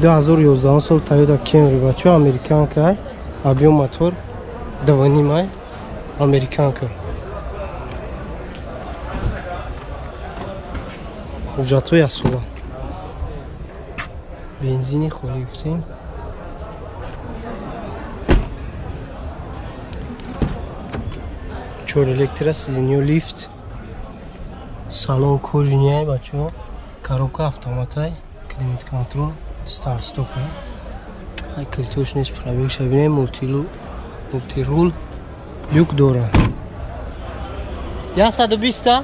2011 сол Toyota Camry бачо, американка, объем мотор 2.5, американка. Ҳуҷҷатҳои асола. Бензини холӣ гуфтем. Чор электро, сиденье, лифт, салон кожаный бачо, коробка автоматай, климат контрол, старт стоп. Ай килтош нест, пробег шабине, мултирул, люк дора. 120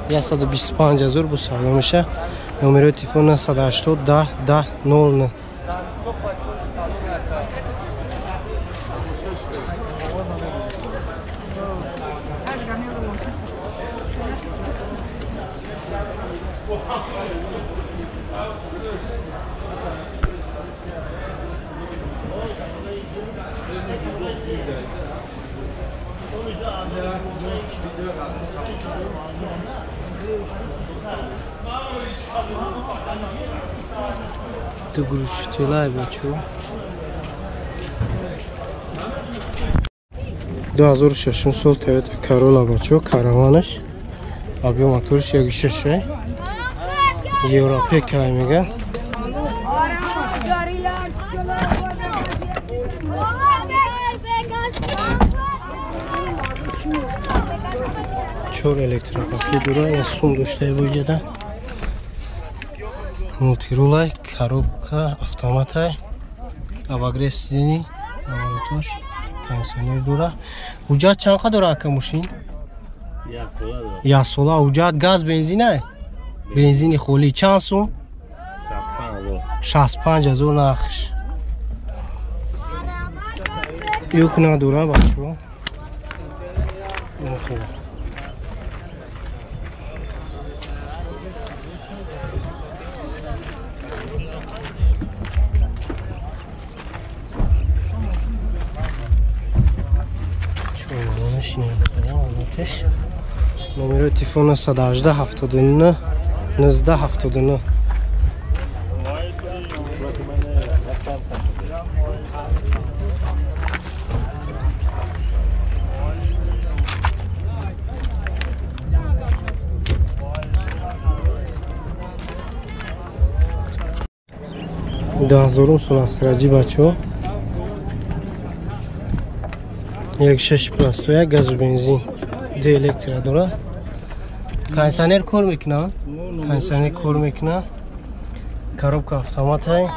125 ҳазор бо савдо меша. Номерои телефон 980 10 10 00. Ду грушителай бачо. 2006 сол Toyota Corolla бачо, караванаш. Объем моторш 1.6. Европе кай мега. Чор электропакет дора, я сум доштаи боҷада. Мултирулай, коробка, автоматай, обогрев сидений, наворотош, кондиционер дора. Ҳуҷҷат чанд қа дора ака мошин? Як сола. Ҳуҷҷат газ бензинай? Бензини холӣ чанд сум? 65 ҳазор нархш. Юк надора бачо. Номерои телефон 918 79 19 79. 2000 сол Астраҷи бачо. 1.6 простой, газу бензин, ду электро дора. Кондиционер кор мекунад? Кондиционер кор мекунад. Коробка автоматай.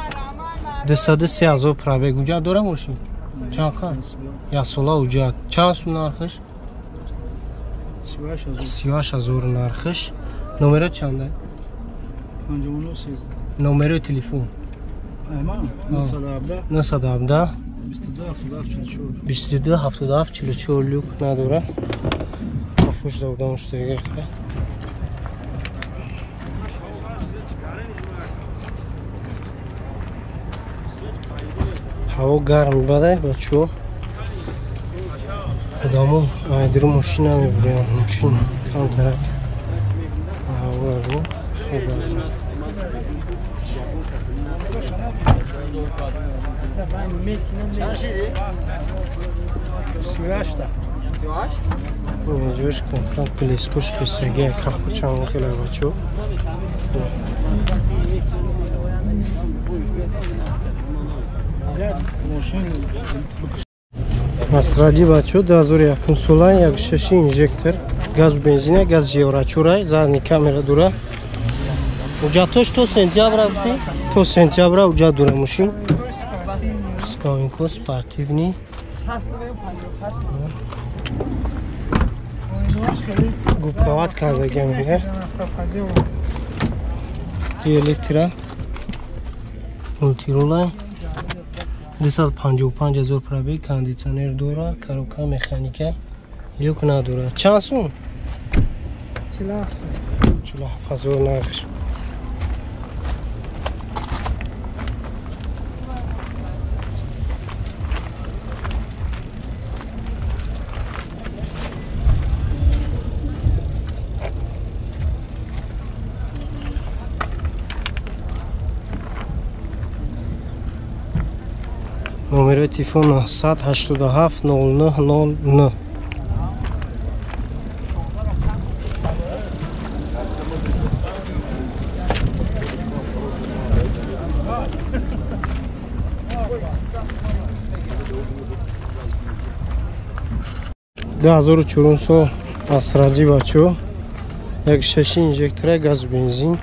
203 ҳазор пробег. Ҳуҷҷат дора мошин? Чанд қа? Як сола ҳуҷҷат. Чанд сум нархш? 38 ҳазор нархш. Номеро чанда? 59 Номерои телефон? 917 22 77 44. Люк надора. Афуш додам штега. Ҳаво гарм бадай бачо. Одамо айдру мошина мебурям. Мошин камтарак. Ҳаво аро. Ҷош кам плескош хисаги капучан хеле бачо. Астради бачо 2001 сола 1.6 инжектор, газ бензина, газ еврочурай, задний камера дура. Ҳуҷҷатош то сентябра гуфтӣ? То сентябра ҳуҷҷат дура мошин. Скавинко спортивный. Губкават кардагиам мега. Электро. Мултирула. 255 ҳазор пробег, кондиционер дора, коробка механика, люк надора. Чанд сум? 47 ҳазор нархш. Номерои телефон 987 09 09. 2004 сол Астраҷи бачо, 1.6 инжектора, газ бензин,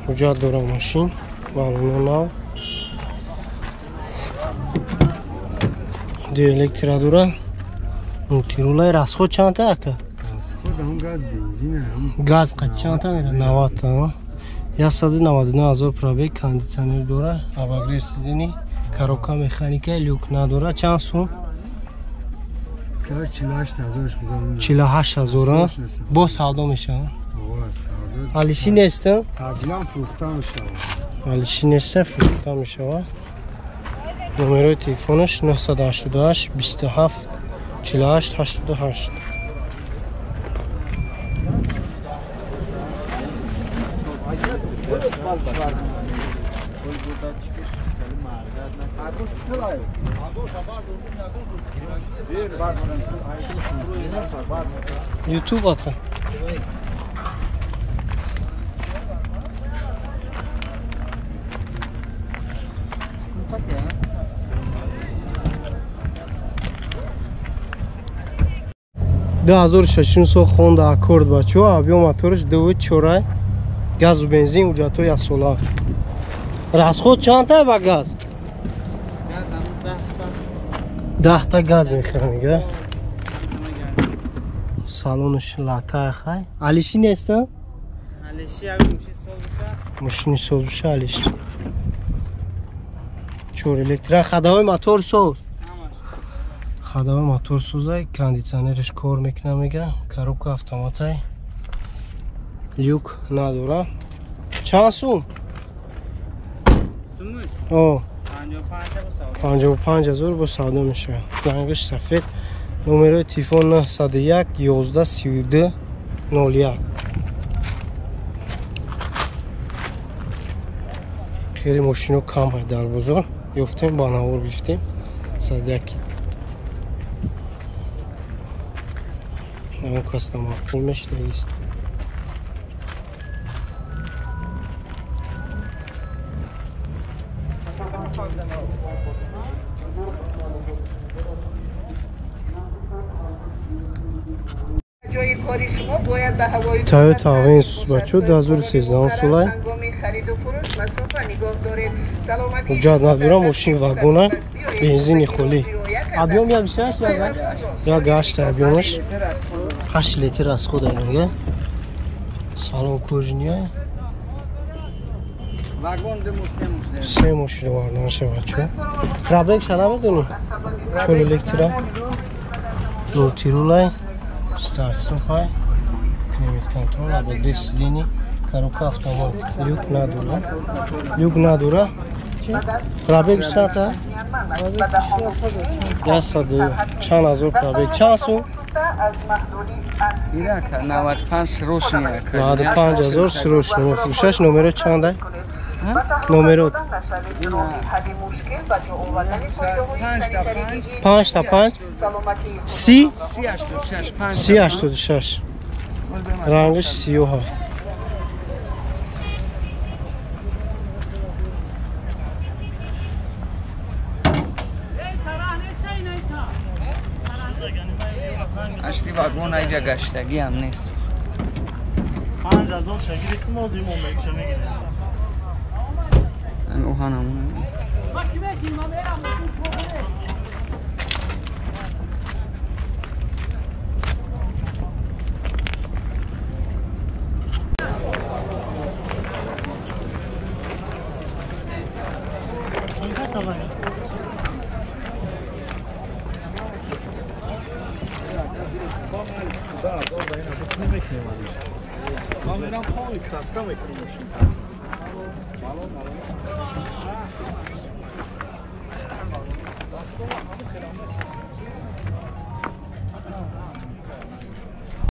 ҳуҷҷат дора мошин, балоно нав, ду электра дора, мультирулай. Расход чандта ака? Расход ҳам газ бензин газ қад чандта мера? 90 та. 199 ҳазор пробег, кондитсионер дора, обогрев сидени, коробка механика, люк надора. Чанд сум? 48 ҳазор. Бо савдо мешавад? Алиши нест? Алиши нест, фурӯхта мешавад. Номерои телефонаш 988 27 48 88. YouTube ата. Ду ҳазору шашум сол Honda Accord бачо, объем мотораш 2.4, газу бензин, ҳуҷҷатҳои яксола. Расход чандта ба газ? 10 та газ мехӯрам мега. Салонаш лата хай. Алиши нест? Алиши як мошин соз боша. Мошини соз боша алиши. 4 электра, ходовой мотор соз. Ходовой мотор созай, кондитсионераш кор мекуна мега, коробка автоматай. Люк надора. Чанд сум? Сумуш? О. 55 ҳазор бо савдо мешавад. Рангаш сафед. Номерои телефон 901 11 32 01. Хеле мошино кам дар бозор ёфтем, ба навор гирифтем. 101. Он кас маъқул мешудагист. Toyota Avensis бачо 2013 солай. Ҳуҷҷат надора, мошин вагона, бензини холӣ. Объем 1.8 1.8 объемаш 8 литр расход мега. Салон кожиния. Вагон ду мошин. Се мошин варнаша бачо. Пробег шана медонӣ? 4 электра. Мультирулай, старт-стопай, климат контрол, обогрев сидений, коробка автомат, люк надора. Люк надора. Пробег чанд? 100 чанд ҳазор пробег. Чанд сум? 95 срочный. 95 ҳазор срочный. Мефурӯшаш. Номеро чанд? Номеро 5 та 5 си 86. Рангаш сиёҳ. Ашти вагон айҷа гаштагӣ ҳам нест. 5000 шагирдтим озим омегиша мегирем. Оҳанамон.